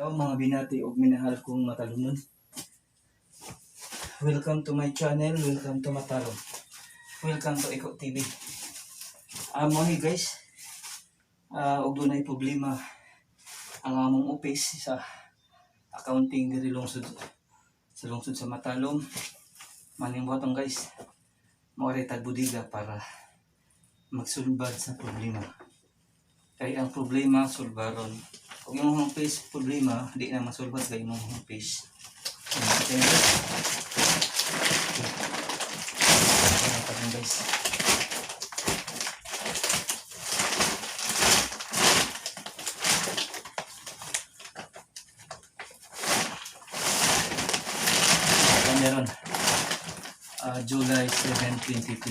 Hello, mga binati ug minahal kong matalumnon. Welcome to my channel, welcome to Matalom. Welcome to Eko TV. Mo ni guys, og dunay problema ang among office sa accounting diri lungsod sa lungsod sa Matalom. Maning buhaton, guys. Mo tag budiga para magsulbad sa problema. Kay ang problema sulbaron. Kung imong face problema, di na masulbad kay imong face. Okay, guys. Okay. Okay, guys. Okay, meron. July 7, 2021.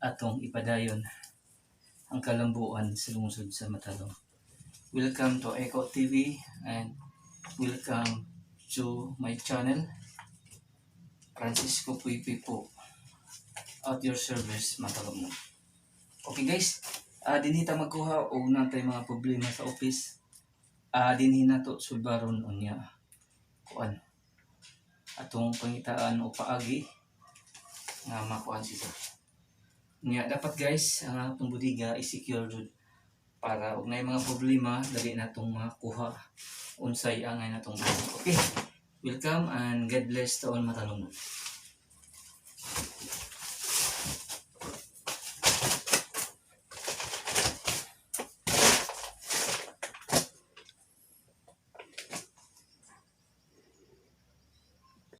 Atong ipadayon ang kalambuan sa lungsod sa Matalom. Welcome to Eco TV and welcome to my channel, Francisco Puipi po at your service, Matalom. Okay guys, dinhi ta magkuha og natay mga problema sa office. Dinhi nato sulbaron unya kuan atong pangitaan o paagi nga makuan siya. Nya dapat, guys, ang atong budiga i-secure jud para og naay mga problema, dali natong makuha unsay angay natong buhat. Okay. Welcome and God bless to all Matalom.